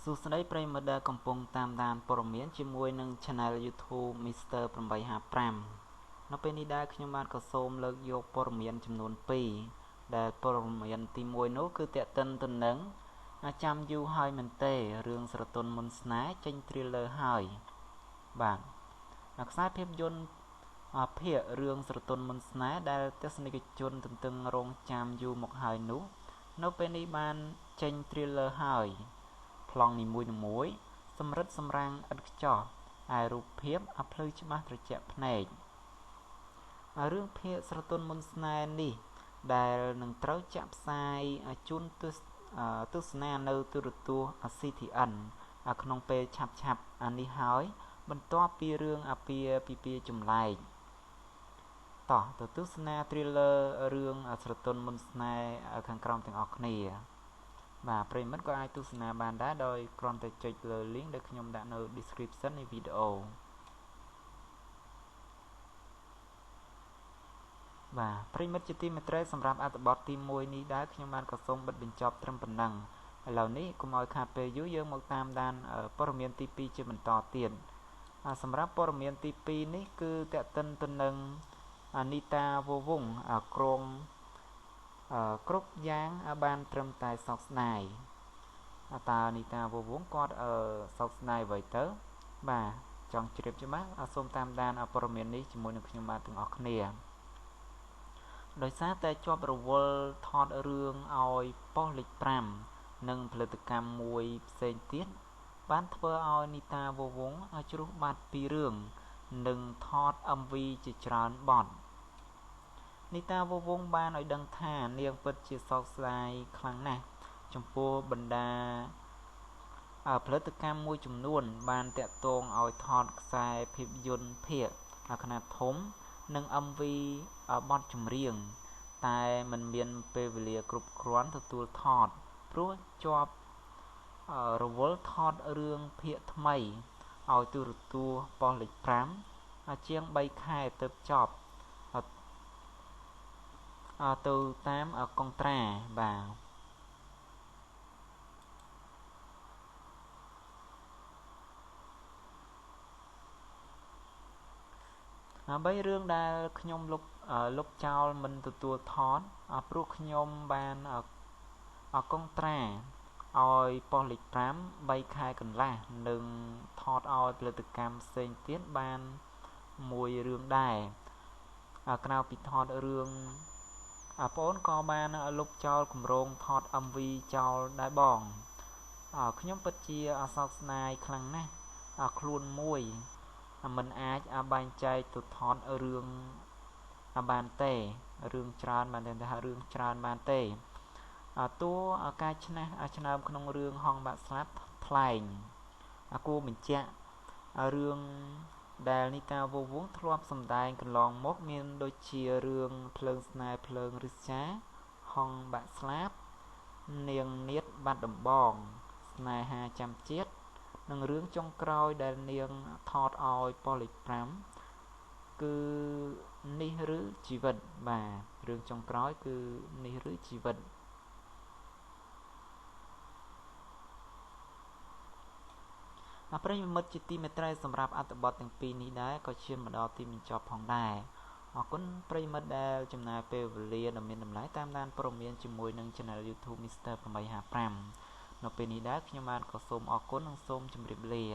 សួស្តីប្រិយមិត្តដែលកំពុងតាមដានព័ត៌មានជាមួយនឹង Channel YouTube Mr 855នៅពេលនេះដែរខ្ញុំបាទក៏សូមលើកយកព័ត៌មានចំនួន2ដែលព័ត៌មានទី1នោះគឺទាក់ទិនទៅនឹងចាំយូរហើយមែនទេរឿងស្រទន់មុនស្នេហ៍ចេញ trailer ហើយបាទខ្សែភាពយន្តភាគរឿងស្រទន់មុនស្នេហ៍ដែលទស្សនិកជនទន្ទឹងរង់ចាំយូរមកហើយនោះនៅពេលនេះបានចេញ trailer ហើយប្លង់នីមួយៗសម្រិតសម្រាំងឥតខ្ចោះឯរូបភាពភ្លឺច្បាស់ត្រជាក់ភ្នែករឿងភាគស្រទន់មុនស្នេហ៍នេះដែលនឹងត្រូវចាក់ផ្សាយជូនទស្សនានៅទូរទស្សន៍ CTN ក្នុងពេលឆាប់ៗនេះហើយបន្ទាប់ពីរឿងអាពាហ៍ពិពាហ៍ចម្លែកតោះទៅទស្សនា trailer រឿងស្រទន់មុនស្នេហ៍ខាងក្រោមទាំងអស់គ្នាបាទប្រិយមិត្តក៏អាចទស្សនាបានដែរដោយគ្រាន់តែចុចលើ link ដែលខ្ញុំដាក់នៅ description នៃវីដេអូបាទប្រិយមិត្តជាទីមេត្រីសម្រាប់អត្ថបទទី1នេះដែរខ្ញុំបានក៏សូមបិទបញ្ចប់ត្រឹមប៉ុណ្ណឹងឥឡូវនេះកុំឲ្យខាតពេលយូរយើងមកតាមដានព័ត៌មានទី2ជាបន្តទៀតសម្រាប់ព័ត៌មានទី2នេះគឺទាក់ទិនទៅនឹងនីតាវវង្សក្រងគ្រប់យ៉ាងបានត្រឹមតែសោកស្ដាយតើនីតាវវង្សគាត់សោកស្ដាយអ្វីទៅបាទចង់ជ្រាបច្បាស់សូមតាមដានព័ត៌មាននេះជាមួយនឹងខ្ញុំបាទទាំងអស់គ្នាដោយសារតែជាប់រវល់ថតរឿងឲ្យប៉ុស្តិ៍លេខ5និងផលិតកម្មមួយផ្សេងទៀតបានធ្វើឲ្យនីតាវវង្សជ្រុះបាត់ពីរឿងនិងថត MV ជាច្រើនបទនីតាវវង្សបានឲ្យដឹងថានាងពិតជាសោកស្ដាយខ្លាំងណាស់ចំពោះបណ្ដាផលិតកម្មមួយចំនួនបានតាក់ទងឲ្យថតខ្សែភាពយន្តភាគខ្នាតធំនិង MV បទចម្រៀងតែមិនមានពេលវេលាគ្រប់គ្រាន់ទទួលថតព្រោះជាប់រវល់ថតរឿងភាគថ្មីឲ្យទូរទស្សន៍ប៉ុស្តិ៍លេខ5ជាង3ខែទើបចប់ទៅតាមកុងត្រាបាទបីរឿងដែលខ្ញុំលុបចោលមិនទទួលថតព្រោះខ្ញុំបានកុងត្រាឲ្យប៉ុស្តិ៍លេខ5 3ខែកន្លះនិងថតឲ្យផលិតកម្មផ្សេងទៀតបានមួយរឿងដែរក្រៅពីថតរឿងប្អូនក៏បានលុបចោលគម្រោងថត MV ចោលដែរបងខ្ញុំពិតជាសោកស្ដាយខ្លាំងណាស់ខ្លួនមួយមិនអាចបែងចែកទៅថតរឿងបានទេរឿងច្រើនបានតែថារឿងច្រើនបានទេតួការឆ្នះឆ្នើមក្នុងរឿងហងបាក់ស្លាប់ថ្លែងគួរបញ្ជាក់រឿងដែលនីតាវវង្សធ្លាប់សម្ដែងកន្លងមកមានដូចជារឿងភ្លើងស្នេហ៍ភ្លើងរិស្យាហងបាក់ស្លាប់នាងនាថបាត់ដំបងស្នេហាចាំជាតិនិងរឿងចុងក្រោយដែលនាងថតឲ្យប៉ុស្តិ៍លេខ5គឺនេះឬជីវិតបាទរឿងចុងក្រោយគឺនេះឬជីវិតប្រិយមិត្តជាទីមេត្រីសម្រាប់អត្ថបទទាំងពីរនេះដែរក៏ឈានមកដល់ទីបញ្ចប់ផងដែរអរគុណប្រិយមិត្តដែលចំណាយពេលវេលាដ៏មានតម្លៃតាមដានព័ត៌មានជាមួយនឹង Channel YouTube Mr 855នៅពេលនេះដែរខ្ញុំបាទក៏សូមអរគុណនិងសូមជម្រាបលា